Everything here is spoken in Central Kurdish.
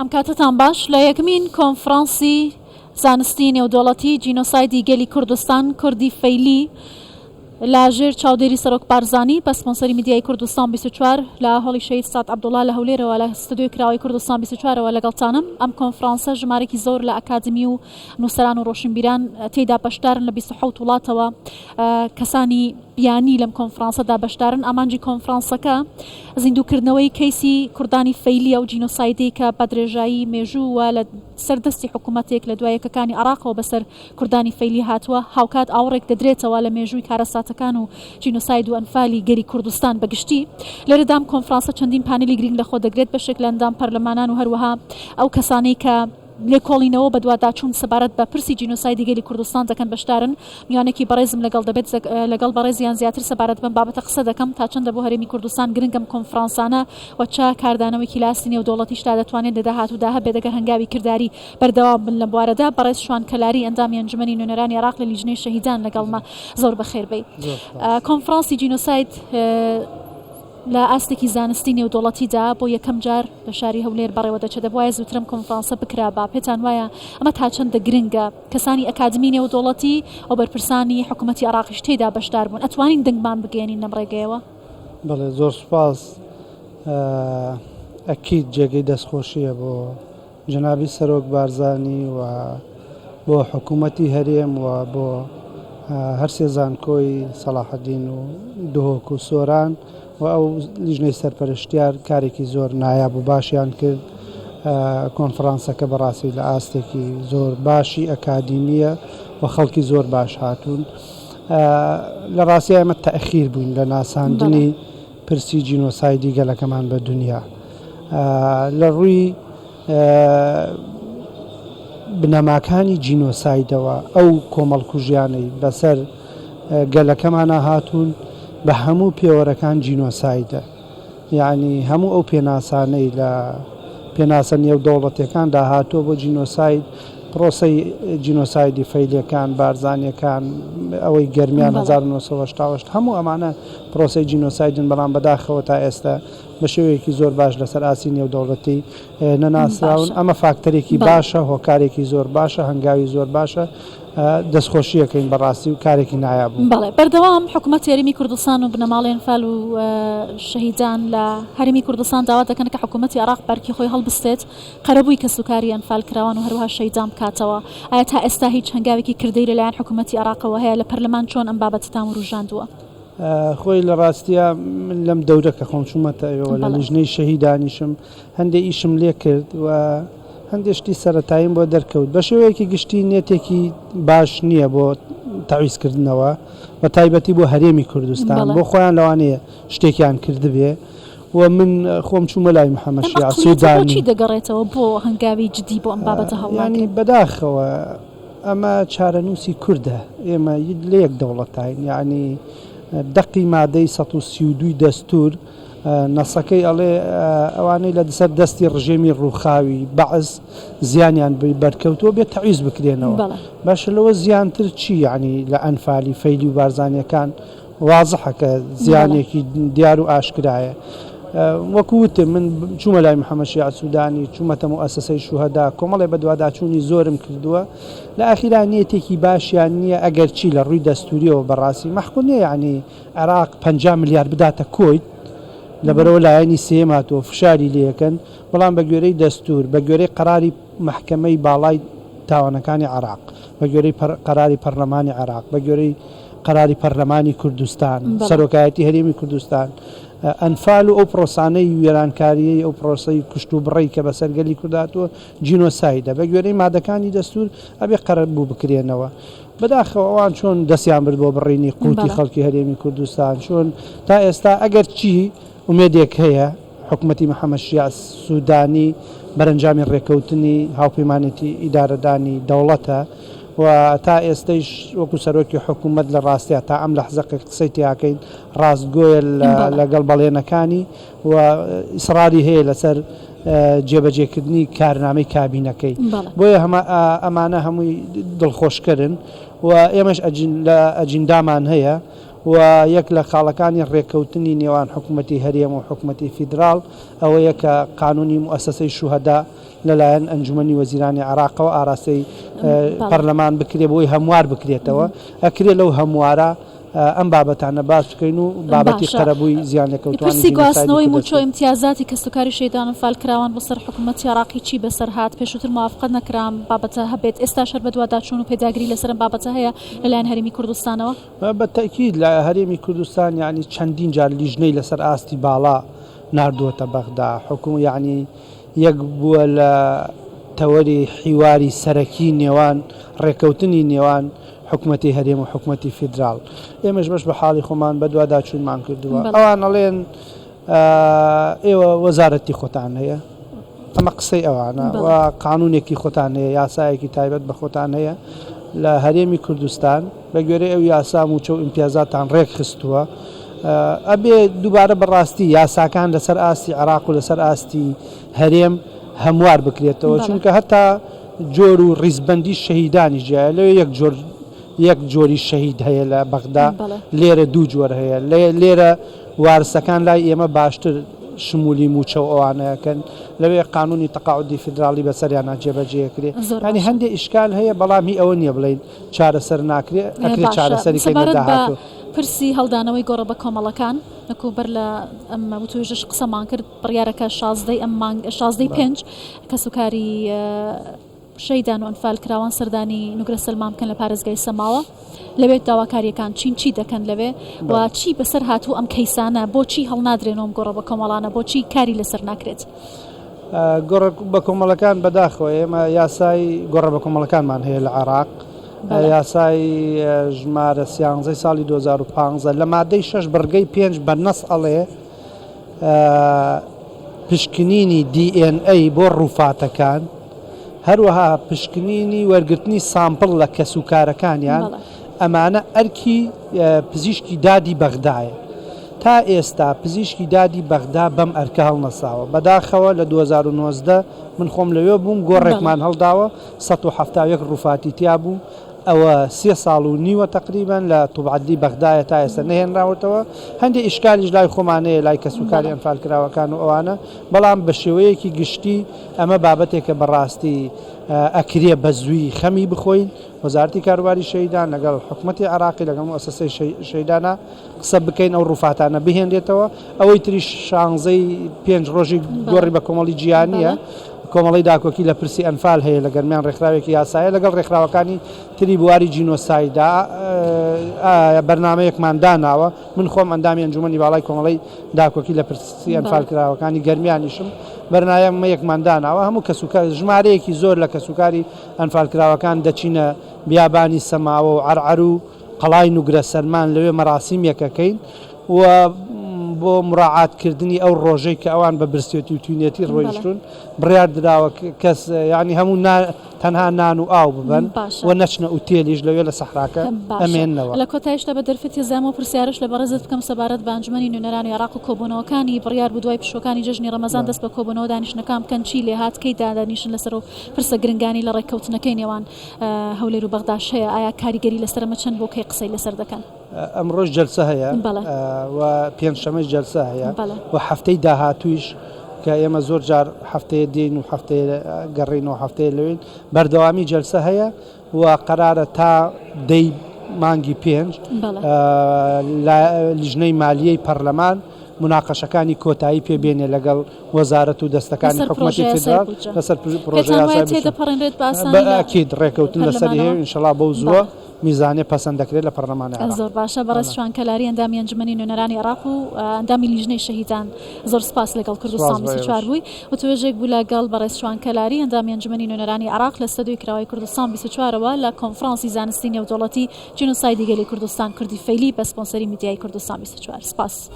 ئەم کاتەتان باش لە یەکمین کۆنفرانسی زانستی نێودەوڵەتی جینۆسایدی گەلی کوردستان کوردی فەیلی لە ژێر چاودێری سەرۆک بارزانی بە سپۆنسەری میدیای کوردستان 24 لە هۆڵی شەهید سات عەبدوڵا لە هەولێرەوە لە ستۆدیۆی کراوەی کوردستان 24ەوە لەگەڵتانم ئەم کۆنفرانسە ژمارێکی زۆر لە ئەکادمی و نووسەران و ڕۆشنبیران تێیدا بەشدارن لە 27 وڵاتەوە کەسانی بیانی لەم کۆنفرانسەدا بەشدارن، ئامانجی کۆنفرانسەکە زیندووکردنەوەی کەیسی کوردانی فەیلییە و جینۆسایدەی کە بە درێژایی مێژوو و لە سەر دەستی حکوومەتێک لە دوا یەکەکانی عێراقەوە بەسەر کوردانی فەیلی هاتووە، هاوکات ئاوڕێک دەدرێتەوە لە مێژووی کارەساتەکان و جینۆساید و ئەنفالی گەلی کوردستان بە گشتی. لێرەدا ئەم کۆنفرانسە چەندین پانێلی گرینگ لەخۆ دەگرێت، بەشێک لە ئەندام پەرلەمانان و هەروەها ئەو کەسانەی کە لێکۆڵینەوە و بەدواداچوون سەبارەت بە پرسی جینۆسایدی گەلی کوردستان دەکەن بەشدارن، میوانێکی بەڕێزم لەگەڵ دەبێت لەگەڵ بەڕێزیان زیاتر سەبارەت بەم بابەتە قسە دەکەم تا چەندە بۆ هەرێمی کوردستان گرنگە ئەم کۆنفرانسانە و چ کاردانەوەیەکی لە ئاستی نێودەوڵەتیشدا دەتوانێت لە داهاتوودا هەبێت ئەگەر هەنگاوی کرداری بەردەوام بن لەم بوارەدا. بەڕێز شوان کەلاری ئەندامی ئەنجومەنی نوێنەرانی عێراق لە لیژنەی شەهیدان لەگەڵمە زۆر بەخێربێی. کۆنفرانسی جینۆساید لە ئاستێکی زانستی نێودەوڵەتیدا بۆ یەکەم جار لە شاری هەولێر بەڕێوە دەچێت، دەبوایە زووتر ئەم کۆنفرانسە بکرابا، پێتان وایە ئەمە تا چەندە گرنگە کەسانی ئەکادمی نێودەوڵەتی و بەرپرسانی حکوومەتی عێراقیش تێیدا بەشدار بوون، ئەتوانین دەنگمان بگەیەنین لەم ڕێگەیەوە؟ بەڵێ زۆر سوپاس، ئەکید جێگەی دەستخۆشییە بۆ جەنابی سەرۆک بارزانی و بۆ حکوومەتی هەرێم و بۆ هەرسێ زانکۆی سەڵاحەدین و دهۆک و سۆران و ئەو لیژنەی سەرپەرشتیار کارێکی زۆر نایاب و باشیان کرد. کۆنفرانسەکە بەڕاستی لە ئاستێکی زۆر باشی ئەکادیمیە و خەڵکی زۆر باش هاتوون. لە ڕاستی ئێمە تەئخیر بووین لە ناساندنی پرسی جینۆسایدی گەلەکەمان بە دونیا لە ڕووی بنەماکانی جینۆسایدەوە ئەو کۆمەڵکوژیانەی بەسەر گەلەکەمانا هاتوون بە هەموو پێوەرەکان جینۆسایدە یعنی هەموو ئەو پێناسانەی لە پێناسە نێودەوڵەتیەکاندا هاتووە بۆ جینۆساید پرۆسەی جینۆسایدی فەیلیەکان، بارزانیەکان، ئەوەی گەرمیان 1988 هەموو ئەمانە پرۆسەی جینۆسایدن بەڵام بەداخەوە تا ئێستا بە شێوەیەکی زۆر باش لەسەر ئاستی نێودەوڵەتی نەناسراون ئەمە فاکتەرێکی باشە هۆکارێکی زۆر باشە هەنگاوی زۆر باشە دەستخۆشی ئەکەین بەڕاستی و کارێکی نایاب بوو. بەڵێ بەردەوام حکومەتی هەرێمی کوردستان و بنەماڵەی ئەنفال و شەهیدان لە هەرێمی کوردستان داوا دەکەن کە حکومەتی عێراق بەرکی خۆی هەڵبستێت قەرەبووی کەسوکاری ئەنفالکراوان و هەروەها شەهیدان بکاتەوە، ئایا تا ئێستا هیچ هەنگاوێکی کردەیی لەلایەن حکومەتی عێراقەوە هەیە؟ لە پەرلەمان چۆن ئەم بابەتەتان وروژاندووە؟ خۆی لە ڕاستیا من لەم دەورە کە خۆم چوومەتە ئەوێوە لە لیژنەی شەهیدانیشم هەندێ ئیشم لێ کرد و هەندێ شتی سەرەتاییم بۆ دەرکەوت. بە شێوەیەکی گشتی نێتێکی باش نییە بۆ تەعویزکردنەوە بە تایبەتی بۆ هەرێمی کوردستان. بۆ خۆیان لەوانەیە شتێکیان کردبێ و من خۆم چوومە لای محەممەد ئەم شیاع عەقڵیەتە سوودانی. بۆچی دەگەڕێتەوە بۆ هەنگاوی جدی بۆ ئەم بابەتە یانی هەڵناگرن؟ بەداخەوە ئەمە چارەنووسی کوردە، ئێمە لە یەک دەوڵەتاین، یانی دەقی مادەی 132 ی دەستوور نەسەکەی ئەڵێ ئەوانەی لە سەر دەستی ڕژێمی ڕووخاوی بەعس زیانیان بەرکەوتووە بێ تەعویز بکرێنەوە. بەڵێ. باشە لەوە زیانتر چی یانی لە ئەنفالی فەیلی و بارزانییەکان وازحە کە زیانێکی دیار و ئاشکرایە. وەکو وتم من چوومە لای محەمەد شیاع سوودانی، چوومەتە موئەسەسەی شوهەدا، کۆمەڵێ بەدواداچوونی زۆرم کردووە، لە ئاخیرا نیەتێکی باشیان نییە، ئەگەرچی لە ڕووی دەستوورییەوە بەڕاستی مەحقول نییە یەعنی عێراق 50 ملیار بداتە کوەیت، لەبەرئەوە لایەنی سێیەم هاتووە فشاری لێکەن، بەڵام بەگوێرەی دەستوور، بەگوێرەی قەراری مەحکەمەی باڵای تاوانەکانی عێراق، بەگوێرەی قەراری پەرلەمانی عێراق، بەگوێرەی قەراری پەرلەمانی کوردستان، سەرۆکایەتی هەرێمی کوردستان، ئەنفال و ئەو پرۆسانەی وێرانکاریی، ئەو پرۆسەی کوشتوبڕەی کە بەسەر گەلی کورد هاتووە، جینۆسایدە. بەگوێرەی مادەکانی دەستوور ئەبێ قەرەبوو بکرێنەوە. بەداخەوە ئەوان چۆن دەستیان برد بۆ بڕینی قوتی خەڵکی هەرێمی کوردستان، چۆن تا ئێستا ئەگەرچی ئومێدێک هەیە حکومەتی محەمەد شیاع سودانی بەرەنجامی ڕێکەوتنی هاوپەیمانێتی ئیدارەدانی دەوڵەتە و تا ئێستەیش وەکو سەرۆکی حکومەت لە ڕاستیا تا ئەم لەحزە کە قسەی تیاکەین ڕاستگۆیە لەگەڵ بەڵێنەکانی و ئیسڕاری هەیە لەسەر جێبەجێکردنی کارنامەی کابینەکەی بۆیە ئەمانە هەمووی دڵخۆشکەرن و ئێمەش لە ئەجیندامان هەیە و یەک لە خاڵەکانی ڕێککەوتنی نێوان حکومەتی هەرێم و حکومەتی فیدراڵ ئەوەیە کە قانونی موئەسەسەی شوهەدا لەلایەن ئەنجومەنی وەزیرانی عێراقەوە ئاراستەی پەرلەمان بکرێ بۆی هەموار بکرێتەوە، ئەکرێ لەو هەموارە ئەم بابەتانە باس بکەین و بابەتی باشە قەرەبووی زیانلێکەوتووانی پرسی جینۆسایدی گواستنەوەی کوردە مووچە و بکەین. ئیمتیازاتی کەسوکاری شەهیدان ئەنفالکراوان بۆ سەر حکوومەتی عێراقی چی بەسەر هات؟ پێشووتر موافقەت نەکرا ئەم بابەتە هەبێت، ئێستاش هەر بەدواداچوون و پێداگری لەسەر ئەم بابەتە هەیە لەلایەن هەرێمی کوردستانەوە؟ بە تەئکید لە هەرێمی کوردستان یانی چەندین جار لیژنەی لەسەر ئاستی باڵا ناردووەتە بەغدا، حکوم یانی یەک بووە لە تەوەری حیواری سەرەکی نێوان ڕێکەوتنی نێوان حکومەتی هەرێم و حکومەتی فیدراڵ. ئێمەش بەش بە حاڵی خۆمان بەدواداچوونمان کردووە. ئەوان ئەڵێن ئێوە وەزارەتی خۆتان هەیە، ئەمە قسەی ئەوانە و قانونێکی خۆتان هەیە، یاسایەکی تایبەت بە خۆتان هەیە لە هەرێمی کوردستان بە گوێرەی ئەو یاسا مووچە و ئیمتیازاتان ڕێکخستووە. ئەبێ دووبارە بەڕاستی یاساکان لەسەر ئاستی عێراق و لەسەر ئاستی هەرێم هەموار بکرێتەوە، چونکە هەتا جۆر و ڕیزبەندی شەهیدانیش جیایە، لەوێ یەک جۆر یەک جۆری شەهید هەیە لە بەغدا، لێرە دوو جۆر هەیە، لێرە وارسەکان لای ئێمە باشتر شمولی مووچە و ئەوانە ئەکەن، لەوێ قانونی تەقاعودی فیدراڵی بەسەریانا جێبەجێ ئەکرێ، یانی هەندێ ئیشکال هەیە، بەڵام هی ئەوە نییە بڵێین چارەسەر ناکرێ، ئەکرێ چارەسەری کەین لە داهاتوو. پرسی هەڵدانەوەی گۆڕە بەکۆمەڵەکان، وەکو بەر لە ئەم وتوێژەش قسەمان کرد، بڕیارەکە شازدەی ئەم مانگ شازدەی پێنج کەسوکاری شەهیدان و ئەنفالکراوان سەردانی نوگرە سەلمان بکەن لە پارێزگای سەماوە، لەوێ داواکارییەکان چین، چی دەکەن لەوێ و چی بەسەر هاتوو ئەم کەیسانە، بۆچی هەڵنادرێنەوە ئەم گۆڕە بەکۆمەڵانە، بۆچی کاری لەسەر ناکرێت؟ گۆڕە بەکۆمەڵەکان بەداخەوە ئێمە یاسای گۆڕە بەکۆمەڵەکانمان هەیە لە عێراق، یاسای ژمارە سیانزەی ساڵی 2015 لە مادەی شەش بڕگەی پێنج بە نەس ئەڵێ پشکنینی DNA بۆ ڕووفاتەکان، هەروەها پشکنینی وەرگرتنی سامپڵ لە کەسوکارەکانیان، ئەمانە ئەرکی پزیشکی دادی بەغدایە. تا ئێستا پزیشکی دادی بەغدا بەم ئەرکە هەڵنەساوە. بەداخەوە لە 2019 من خۆم لەوێ بووم، گۆڕێکمان هەڵداوە، 171 ڕووفاتی تیا بوو، ئەوە سێ ساڵ و نیوە تەقریبەن لە طب عدلی بەغدایە تا ئێستا نەهێنراوەتەوە، هەندێ ئیشکالیش لای خۆمان هەیە لای کەسوکاری ئەنفالکراوەکان و ئەوانە، بەڵام بە شێوەیەکی گشتی ئەمە بابەتێکە بەڕاستی ئەکرێ بە زووی خەمی بخۆین، وەزارەتی کاروباری شەهیدان لەگەڵ حکومەتی عێراقی لەگەڵ موئەسەسەی شەهیدانا قسە بکەین ئەو ڕوفاتانە بهێنرێتەوە، ئەوەی تریش شانزەی پێنج ڕۆژی گۆڕی بە کۆمەڵی جیهانییە، کۆمەڵەی داکۆکی لە پرسی ئەنفال هەیە لە گەرمیان ڕێکخراوێکی یاسایە لەگەڵ ڕێکخراوەکانی تری بواری جینۆسایدا بەرنامەیەکمان داناوە، من خۆم ئەندامی ئەنجومەنی باڵای کۆمەڵەی داکۆکی لە پرسی ئەنفالکراوەکانی گەرمیانیشم، بەرنامەیەکمان داناوە هەموو کەسوکار ژمارەیەکی زۆر لە کەسوکاری ئەنفالکراوەکان دەچینە بیابانی سەماوە و عەرعەر و قەڵای نوگرە سەلمان لەوێ مەراسیمێک ئەکەین و بۆ مراعات کردنی ئەو ڕۆژەی کە ئەوان بە برسێتی و تینێتی ڕۆیشتون بڕیار دراوە کەس یعنی هەموو تەنها نان و ئاو ببەن و نەچنە ئوتێلیش لەوێ لە سەحراکە ئەمێنەوە. لە کۆتایشدا بە دەرفەتی زام و پرسیارش لە بەڕێزت بکەم سەبارەت بە ئەنجومەنی نوێنەرانی عێراق و کۆبوونەوەکانی، بڕیار بوو دوای پشووەکانی جەژنی ڕەمەزان دەست بە کۆبوونەوە دانیشتنەکان بکەن، چی لێهات، کەی دادەنیشن لەسەر ئەو پرسە گرنگانەی لە ڕێککەوتنەکەی نێوان هەولێر و بەغداش هەیە، ئایا کاریگەری لەسەر ئەمە چەند بوو، کەی قسەی لەسەر دەکەن؟ ئەمڕۆش جەلسە هەیە و پێنجشەمەش جەلسە هەیە و هەفتەی داهاتوویش کە ئێمە زۆر جار هەفتەیە دێین و هەفتەیە گەڕین و هەفتەیە لەوێین بەردەوامی جەلسە هەیە و قەرارە تا دەی مانگی پێنج لیژنەی مالیەی پەرلەمان موناقەشەکانی کۆتایی پێ بێنێ لەگەڵ وەزارەت و دەستەکانی حکومەتی فیدراڵ لەسەر پرۆژە یاسای بودجە. بە ئەکید ڕێکەوتن لەسەری هەیە و ئینشەڵا بەو زووە میزانیە پەسەند دەکرێت لە پەرلەمانی عێراق. زۆر باشە بەڕێز شوان کەلاری ئەندامی ئەنجومەنی نوێنەرانی عێراق و ئەندامی لیژنەی شەهیدان زۆر سپاس لەگەڵ کوردستان 24 بووی وتوێژێک بوو لەگەڵ بەڕێز شوان کەلاری ئەندامی ئەنجومەنی نوێنەرانی عێراق لە ستەدیۆی کراوەی کوردستان 24 ەوە لە کۆنفرانسی زانستی نێودەوڵەتی جینۆسایدی گەلی کوردستان کوردی فەیلی بە سپۆنسەری میدیایی کوردستان 24 سپاس.